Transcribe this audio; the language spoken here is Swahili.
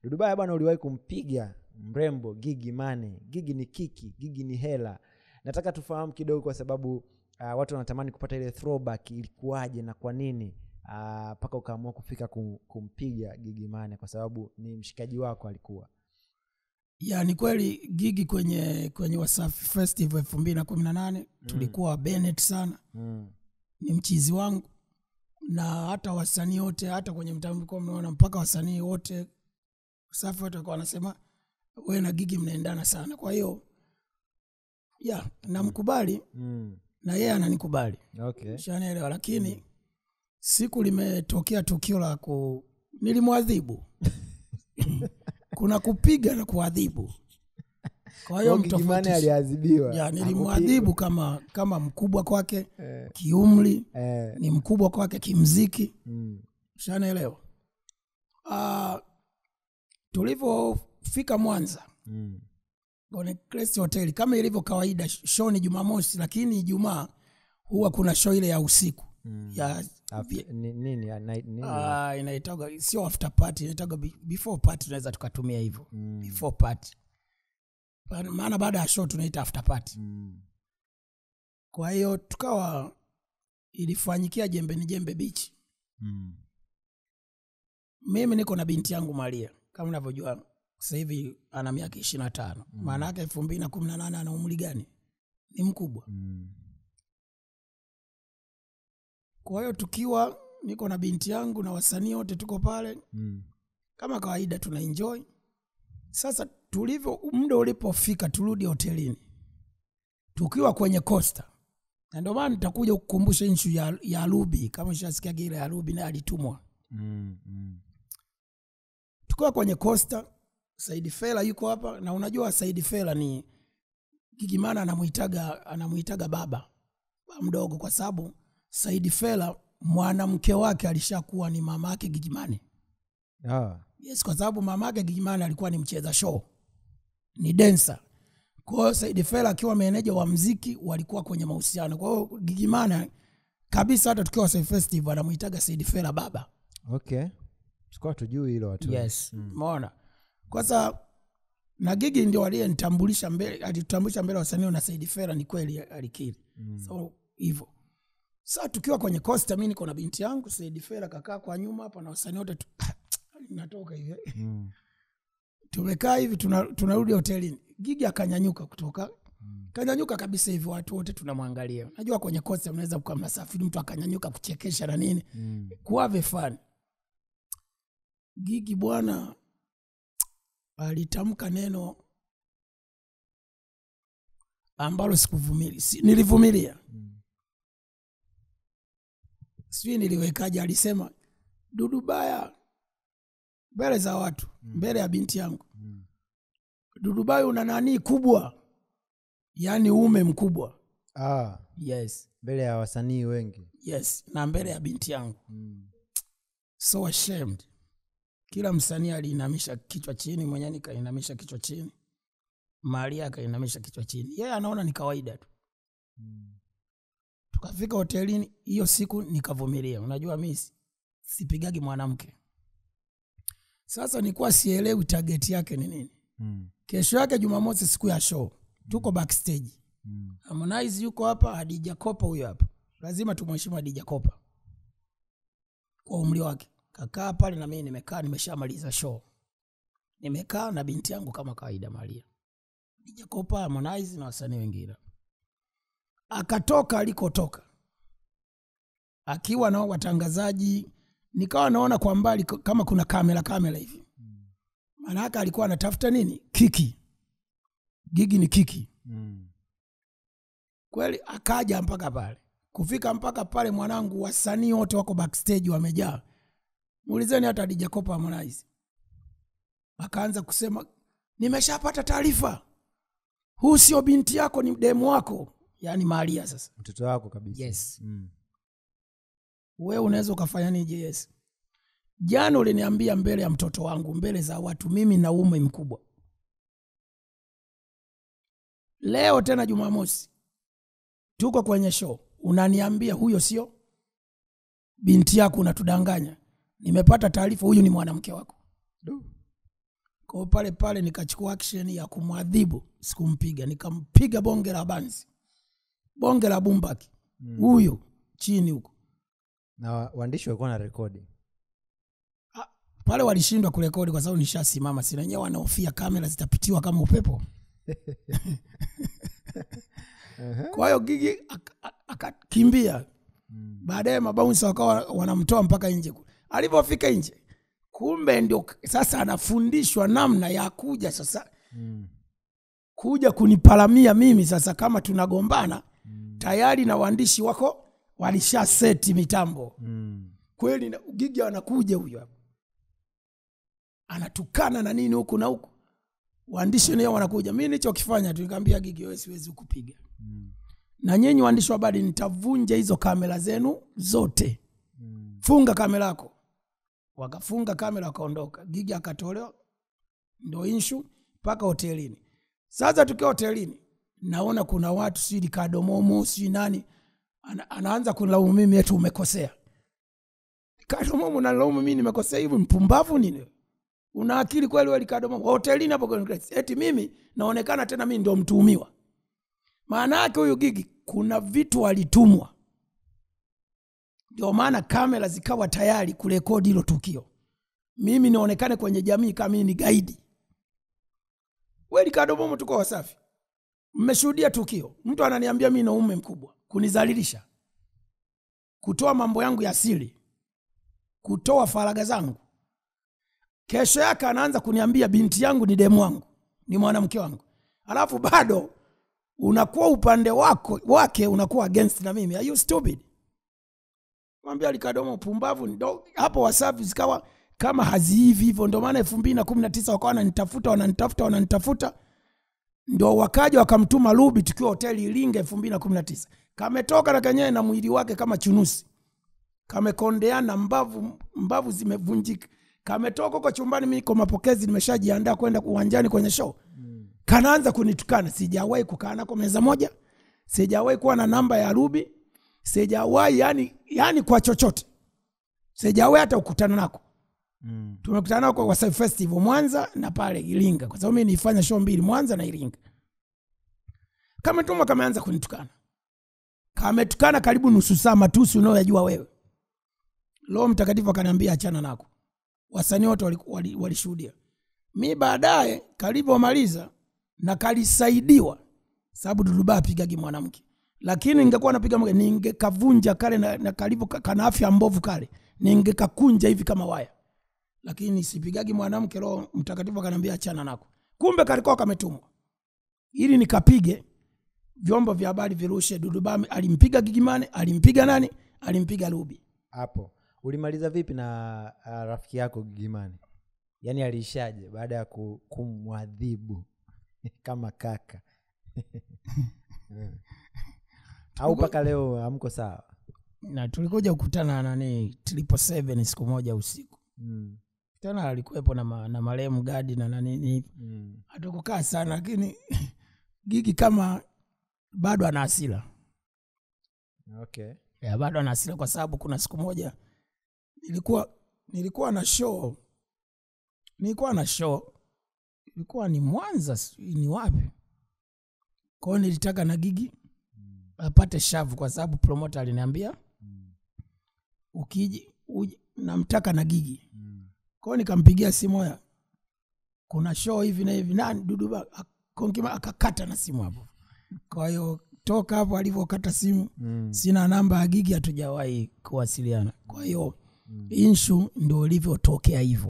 Dudu Baya bwana, uliwahi kumpiga mrembo Gigy Money. Gigi ni kiki, Gigi ni hela. Nataka tufahamu kidogo kwa sababu watu wanatamani kupata ile throwback, ilikuwaje na kwa nini mpaka ukaamua kufika kumpiga Gigy Money, kwa sababu ni mshikaji wako alikuwa. Ya, ni kweli Gigi kwenye Wasafi Festival 2018 tulikuwa Bennett sana. Ni mchizi wangu na hata wasanii wote, hata kwenye mtambo mnaona mpaka wasanii wote Wasafi wote walikuwa wanasema wewe na Gigi mnaendana sana. Kwa hiyo ya, namkubali na yeye ananikubali. Okay. Shanaelewa, lakini siku limetokea tukio la nilimwadhibu. Kuna kupiga na kuadhibu. Kwa hiyo mtofauti aliadhibiwa. Ya, nilimwadhibu kama mkubwa kwake kiumri, ni mkubwa kwake kimuziki. Shanaelewa. Tulipofika Mwanza. Kwenye Crest Hotel kama ilivyo kawaida, show ni Jumamosi, lakini Ijumaa huwa kuna show ile ya usiku. Ya nini? Inaitwa sio after party, inaitwa before party, tunaweza tukatumia hivyo. Before party. Maana baada ya show tunaita after party. Kwa hiyo tukawa ilifanyikia Jembe ni Jembe Beach. Mimi niko na binti yangu Maria, kama unavyojua sasa hivi ana miaka 25. Maana yake 2018 ana umri gani? Ni mkubwa. Kwa hiyo tukiwa niko na binti yangu na wasanii wote tuko pale. Kama kawaida tuna enjoy. Sasa tulivyo muda ulipofika turudi hotelini. Tukiwa kwenye coaster. Na ndio maana nitakuja kukumbusha issue ya Ruby, kama ushasikia ile ya Ruby naye alitumwa. Tukiwa kwenye coaster, Said Fela yuko hapa, na unajua Said Fela ni Gigy Money anamuitaga baba mdogo, kwa sababu Said Fela mwanamke wake alishakuwa ni mama yake Gigy Money. Yes, kwa sababu mama yake Gigy Money alikuwa ni mcheza show, ni dancer. Kwa hiyo Said Fela akiwa meneja wa muziki walikuwa kwenye mahusiano. Kwa hiyo Gigy Money kabisa hata tukiwa Wasafi Festival anamuitaga Said Fela baba. Okay. Tulikuwa tujui hilo watu. Yes. Umeona? Kwa sababu na Gigi ndio aliyenitambulisha mbele, alitambulisha mbele wasanii na Said Fela, ni kweli alikiri. So hivyo. Sasa tukiwa kwenye coaster, mimi niko na binti yangu, Said Fela kakaa kwa nyuma hapa na wasanii wote natoka hivi. Tumekaa hivi tunarudi hotelini. Gigi akanyanyuka kutoka. Kanyanyuka kabisa hivi, watu wote tunamwangalia. Najua kwenye coaster mnaweza kuwa mnasafiri mtu akanyanyuka kuchekesha na nini. Kuwa fun. Gigi bwana alitamka neno ambalo sikuvumilia. Nilivumilia. Sijui niliwekaje, alisema Dudu Baya mbele za watu, mbele ya binti yangu. Dudu Baya una nani kubwa? Yaani ume mkubwa. Yes. Mbele ya wasanii wengi. Yes, na mbele ya binti yangu. So ashamed. Kila msanii aliinamisha kichwa chini, mwenyewe nikainamisha kichwa chini. Maria akainamisha kichwa chini. Yeye anaona ni kawaida tu. Tukafika hotelini hiyo siku nikavumilia. Unajua mimi sipigagi mwanamke. Sasa nilikuwa sielewi target yake ni nini. Kesho yake Jumamosi siku ya show, tuko backstage. Harmonize yuko hapa, Hadija Kopa huyo hapa. Lazima tumheshimu Hadija Kopa kwa umri wake. Kakaa pale na mimi nimekaa, nimeshamaliza show. Nimekaa na binti yangu kama kawaida Maria. Hadija Kopa, Harmonize na wasanii wengine. Akatoka alikotoka. Akiwa na watangazaji, nikawa naona kwa mbali kama kuna kamera hivi. Maana yake alikuwa anatafuta nini? Kiki. Gigi ni kiki. Kweli akaja mpaka pale. Kufika mpaka pale mwanangu, wasanii wote wako backstage wamejaa. Muulizeni hata Hadija Kopa Harmonize. Akaanza kusema nimeshapata taarifa. Huu sio binti yako, ni demu wako. Yaani Maria sasa. Mtoto wako kabisa. Yes. Wewe unaweza ukafanya nini JS? Jana uliniambia mbele ya mtoto wangu, mbele za watu, mimi na ume mkubwa. Leo tena Jumamosi tuko kwenye show, unaniambia huyo sio binti yako, unatudanganya. Nimepata taarifa huyu ni mwanamke wako. Kwa hiyo pale pale nikachukua action ya kumwadhibu, sikumpiga, nikampiga bonge la banzi. Bonge la bumbaki. Huyo chini huko. Na waandishi walikuwa na rekodi. Pale walishindwa kurekodi kwa sababu nishasimama, sina wenyewe wanahofia kamera zitapitiwa kama upepo. Kwa hiyo Gigi akakimbia. Baadaye mabouncer wakawa wanamtoa mpaka nje. Alipofika nje, kumbe ndio sasa anafundishwa namna ya kuja sasa. Kuja kunipalamia mimi sasa kama tunagombana. Tayari na waandishi wako walisha seti mitambo. Kweli Gigi anakuja huyo hapo. Anatukana na nini huku na huku. Waandishi nao wanakuja. Mimi nilichokifanya tu nikamwambia Gigi, wewe siwezi kukupiga. Na nyinyi waandishi wa habari nitavunja hizo kamera zenu zote. Funga kamera yako. Wakafunga kamera wakaondoka. Gigi akatolewa, ndio issue mpaka hotelini. Sasa tukiwa hotelini naona kuna watu si Kadomomo si nani anaanza kunilaumu mimi eti umekosea. Kadomomo unalaumu mimi nimekosea hivi, mpumbavu nini? Una akili kweli wewe Kadomomo? Hotelini hapo kwa eti mimi naonekana tena mimi ndio mtuhumiwa. Maana yake huyu Gigi kuna vitu alitumwa. Ndio maana kamera zikawa tayari kurekodi hilo tukio. Mimi nionekane kwenye jamii kama mimi ni gaidi. Wewe Kadomomo tuko Wasafi. Mmeshuhudia tukio. Mtu ananiambia mimi na ume mkubwa, kunizalilisha. Kutoa mambo yangu ya siri. Kutoa faragha zangu. Kesho yake anaanza kuniambia binti yangu ni demu wangu, ni mwanamke wangu. Alafu bado unakuwa upande wako wake unakuwa against na mimi. Are you stupid? Mwambia Likadomo pumbavu. Ndo hapo Wasafi zikawa kama hazihivi hivyo. Ndio maana 2019 wakawa wananitafuta. Ndio wakaja wakamtuma Ruby tukiwa hoteli Iringa 2019. Kametoka na kenyewe na mwili wake kama chunusi. Kamekondeana, mbavu zimevunjika. Kametoka huko chumbani, mimi kwa mapokezi nimeshajiandaa kwenda uwanjani kwenye show. Kanaanza kunitukana. Sijawahi kukaa nako meza moja. Sijawahi kuwa na namba ya Ruby. Sijawahi yani kwa chochote. Sijawahi hata kukutana nako. Tumekutana nako kwa Wasafi Festival Mwanza na pale Iringa. Kwa sababu mimi nilifanya show mbili, Mwanza na Iringa. Kametuma kameanza kunitukana. Kametukana karibu nusu saa, matusi unayojua wewe. Roho Mtakatifu akaniambia achana nako. Wasanii wote walishuhudia. Mimi baadaye kalipomaliza na kalisaidiwa, sababu Duduba apigagi mwanamke. Lakini ningekuwa napiga mwanamke ningekavunja kale na kalipo kana afya mbovu kale, ningekakunja hivi kama waya. Lakini sipigagi mwanamke, Roho Mtakatifu akaniambia achana nako. Kumbe kalikuwa kametumwa ili nikapige, vyombo vya habari virushe Duduba alimpiga Gigimane, alimpiga nani, alimpiga Ruby. Hapo ulimaliza vipi na rafiki yako Gigimane? Yaani aliishaje baada ya kumwadhibu kama kaka? Au paka leo hamko sawa? Na tulikuja kukutana nani 777 siku moja usiku. Tena alikuwepo na marehemu Gadi na nani. Hatukukaa sana, lakini Gigi kama bado ana hasira. Okay. Ya, bado ana hasira kwa sababu kuna siku moja nilikuwa na show. Ilikuwa ni Mwanza, ni wapi? Kwa hiyo nilitaka na Gigi apate shavu kwa sababu promoter aliniambia ukiji namtaka na Gigi. Kwa hiyo nikampigia simu, ya kuna show hivi na hivi, nani Duduba Konkima akakata na simu hapo. Kwa hiyo toka hapo alipokata simu, sina namba ya Gigi, hatujawahi kuwasiliana. Kwa hiyo issue ndio ilivyotokea hivyo.